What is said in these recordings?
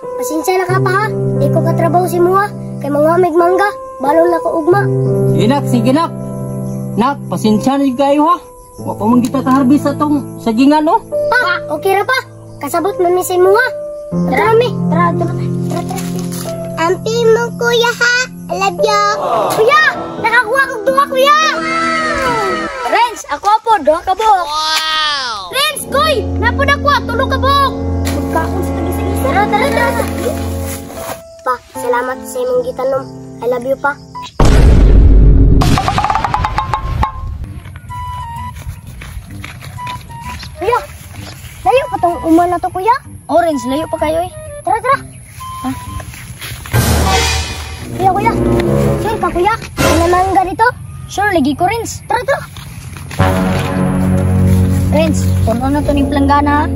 Pasensya na ka pa ha. Di ko katrabaho si Mua. Kay mga mig mangga. Balon na ko ugma. Sige nak, sige nak. Nak, pasensya na kayo ha. Wa pa man kita kaharbis sa tong sagingan no. Pa, okay ra pa. Kasabot man mi sa imuha. Tara mi. Tara, tara, tara, tara. Ampi mo kuya ha. I love you. Kuya, nakakuha kog duha kuya. Renz, ako po, duha ka buok. Wow. Renz, goy, napod ako, tulo ka buok. Magkaon sa tag-isa-isa. Tara, tara, tara. Pa, salamat sa imong gitanom. I love you pa. Kuya, layo pa tong uma na to kuya. Orange, layo pa kayo eh. Tara, tara. Ha? Kuya, kuya. Sure ka kuya? Ano mangga dito? Sure, lagi ko Renz. Tara, tara. Renz, puno na to ning planggana.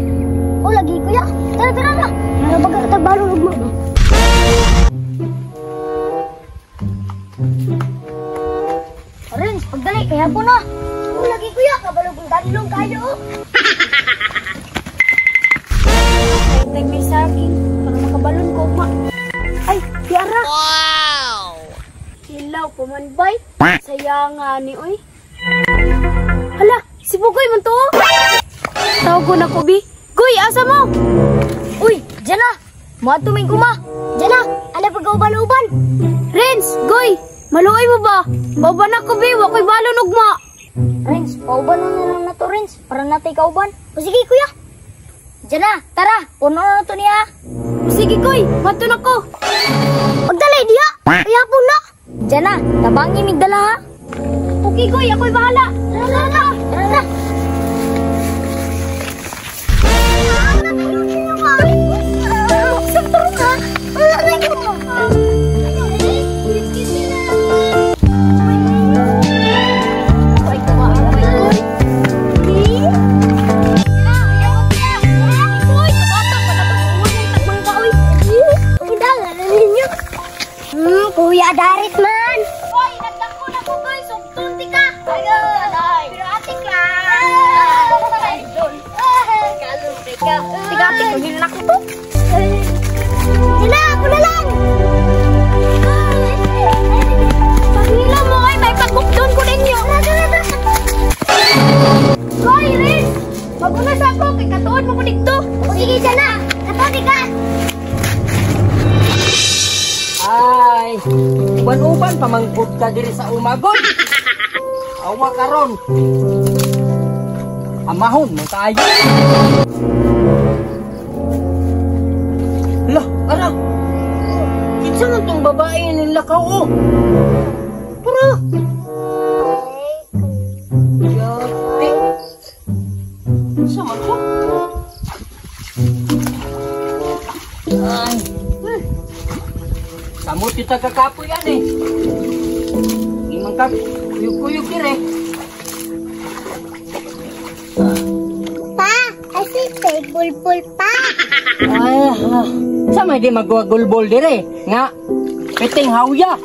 Oh, lagi kuya. Tara, tara, tara. Tara, baga katagbalong ugma ba? Renz, pagdali, kaya po na. Oh, lagi kuya. Kabalog ang danlong kayo. Tag may saging para makabalon ko ma. Ay, tiara. Wow! Kilaw pumanbay. Saya nga ni oy. Hala, si Bugoy man to. Tawag ko na ko bi. Goy, asa mo? Uy, diyan na. Muadto ming kuma. Diyan na. Ala pagkauban-uban. Renz, Goy, maluoy mo ba? Pauban ako bi, wa koy balon ugma. Renz, pauban na lang na to, Renz, para natay kauban. O sige kuya. Diyan na, tara, puno na to niya. Sige Goy, madto na ko. Pagdalay diha, kaya po na. Diyan na, tabangi migdala ha. Okay Goy, ako'y bahala. Tara, tara, tara, tara. Kuya Darit man. Hoy, nagdako na ko guys. Sugtunti ka. Ay, pero ate ka. Tika, ate, kunin na ko to. Dila, ako na lang. Paghila mo ay may pagbukdon ko ninyo. Hoy, Riz. Maguna sa ako kay katuod mo ko dito. Sige, dyan na. Katuod ka. Ay, uban-uban pamangkot ka diri sa umagon. Awa karon. Amahon mo tayo. Lah, ara. Kinsa man tong babae ning lakaw oh? Tara. Yate. Kinsa man to? Ay. Samot kita kakapoy yan eh. Imang kak, kuyog-kuyog dire. Pa, asi kay bulbul pa. Ay, sa may di magwagulbol dire. Nga, piting hawya.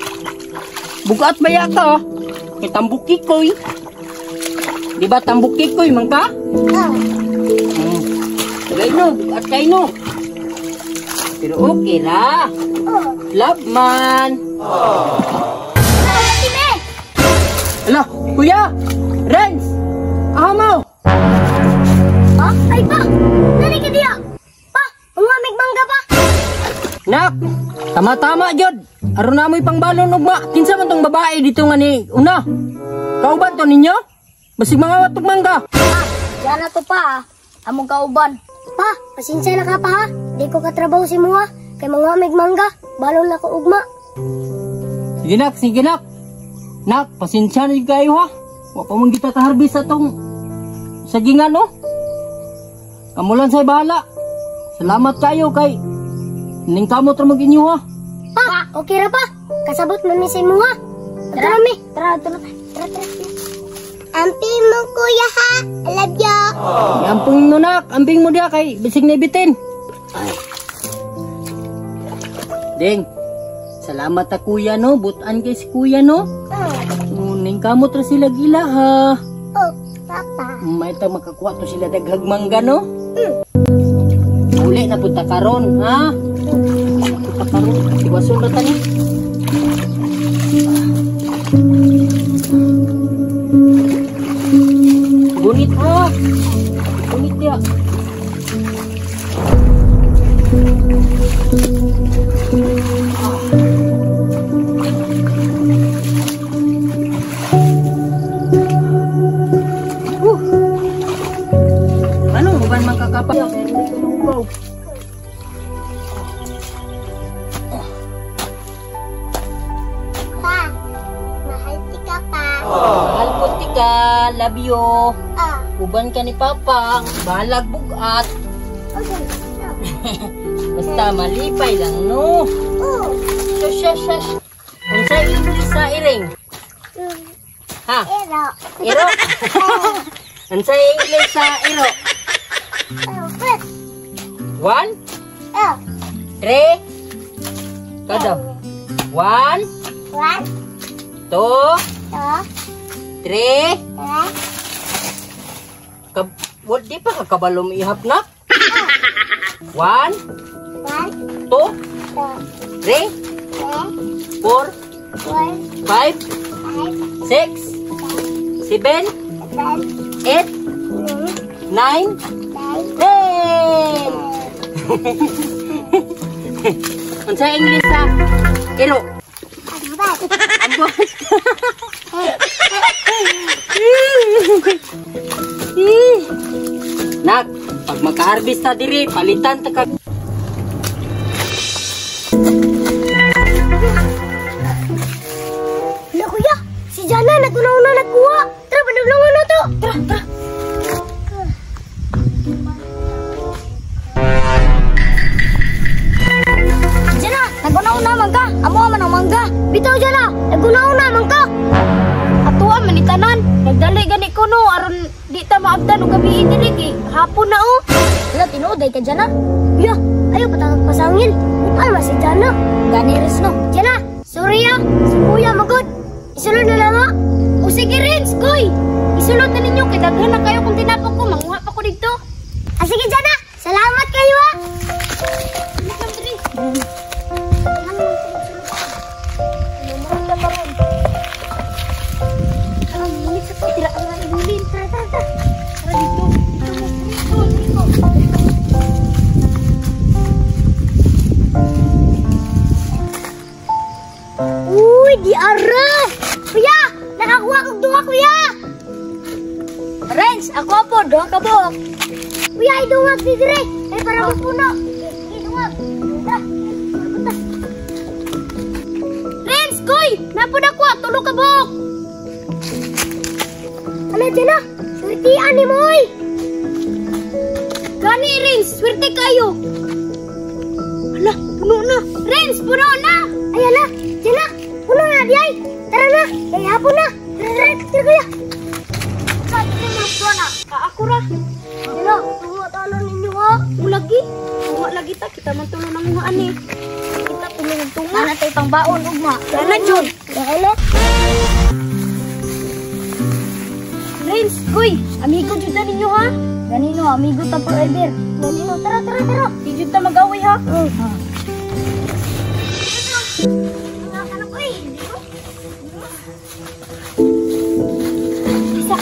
Bugat ba yata? Kay tambukikoy. Di ba tambukikoy man ka? Oh. Kay no, bugat kay no. Pero okay ra. Oh. Love man. Ala, kuya! Renz! Aha mo! Pa? Ay pa! Nani ka diya? Pa! Umamig mangga pa! Nak! Tama-tama, jod! Aron na mo'y pangbalon ugma. Kinsa man tong babae dito nga ni una? Kauban to ninyo? Basig mga watog mangga. Pa! Diyan na to pa ah. Among kauban. Pa! Pasensya na ka pa ha. Di ko katrabaho si Mua. Kay mga mig mangga. Balon na ko ugma. Sige nak, sige nak. Nak, pasensya na kayo ha. Wa pa man kita kaharbis sa tong sagingan no. Kamulan say bahala. Salamat kayo kay ning kamot ra mag inyo ha. Pa, okay ra pa. Kasabot man mi sa imo ha. Tara mi. Tara, tara, tara, tara. Ampi mo kuya ha. I love you. Amping mo nak, amping mo diha kay bisig na ibitin. Ay. Ding. Salamat ta kuya no, butan kay si kuya no. Oh. Ning kamot ra sila gila ha. Oh, papa. May ta makakuha to sila daghag mangga no. Uli na punta karon ha. Tiwason ra ta ni. Gunit ha. Gunit dia. Ano uban man kakapa? Pa, mahal tika pa. Mahal ko tika, love you. Ah. Uban ka ni Papa, balag bugat. Okay. Basta malipay lang no. Oh. Shush, shush, shush. Unsa English sa iring? Ha? Ero. Iro? Unsa English sa iro? First. 1? Oh. 3? Kada. 1? 1. 2? 2. 3? 3. Di pa kakabalo ihap na? 1? 1. 2? 2. 3? 3. 4? 4. 5? 5. 6? 7? 7. 8? 9. 9? 10! Unsa English sa iro? Ambas. Ambas. Nak, pag maka-harvest ta diri, palitan ta ka. Hala kuya, si Jana naguna-una nagkuha. Tara, panulungan na to. Tara, tara. Jana, naguna-una man ka. Amo man ang mangga. Bitaw Jana, naguna-una man ka. Atuwa man ni tanan. Nagdali gani ko no aron di ta maabdan og gabi diri kay hapon na oh. Wala tinuod ay ka Jana. Kuya, ayaw patagag pasangil. Ay mas si Jana. Gani res no. Jana, sorry ah. Si Kuya magod. Isulod na lang ah. O sige Renz, goy. Isulod na ninyo kay daghan na kayo kung tinapok ko, manguha pa ko didto. Ah, sige Jana, salamat kayo ah. Uy, di ara! Kuya! Nakakuha kong duha, kuya! Renz, ako po, duha ka buok. Kuya, idungag di dire! Ay, para mapuno! Idungag! Tara! Punta! Renz, goy! Napod ako, tulo ka buok! Ano dyan na? Swertian ni mo, oy! Gani, Renz, swerte kayo! Hala, puno na! Renz, puno na! Ay, hala! Dyan na! Puno na, di ay! Tara na! Ay, hapon na! Tara, tara, tara, kuya! Sa, tara na! Ako ra! Dyan na, tunga talo ninyo, ha? Ulagi! Tunga lagi ta, kita man tulo nang ungaan eh. Kita tulong tunga. Ana tayo pang baon, ugma. Ana, Jun! Ana! Renz, goy! Amigo jud ta ninyo ha? Ganino, amigo ta forever. Ganino, tara, tara, tara! Di jud ta mag-away ha? Isa,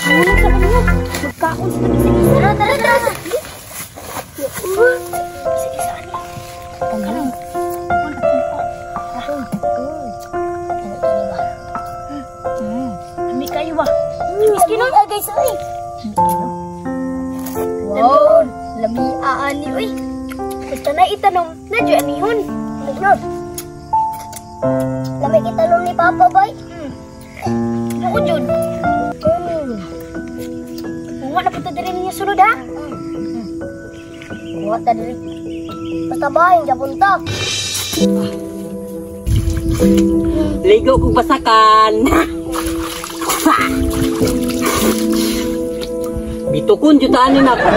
ano sa inyo? Magkaon sa isa-isa. Tara, tara, tara! Isa-isa ani. Tanggalin. Lami kayo ba? Miskin ay guys, oy. Wow, lami aani oy. Basta na itanom, na jud anihon. Ano? Lami itanom ni Papa boy. Ako jud. Bunga na punta diri ninyo sulod ha. Bunga ta diri. Basta bahin japon ta. Ligo kong basakan. Bitukon jud ani nako.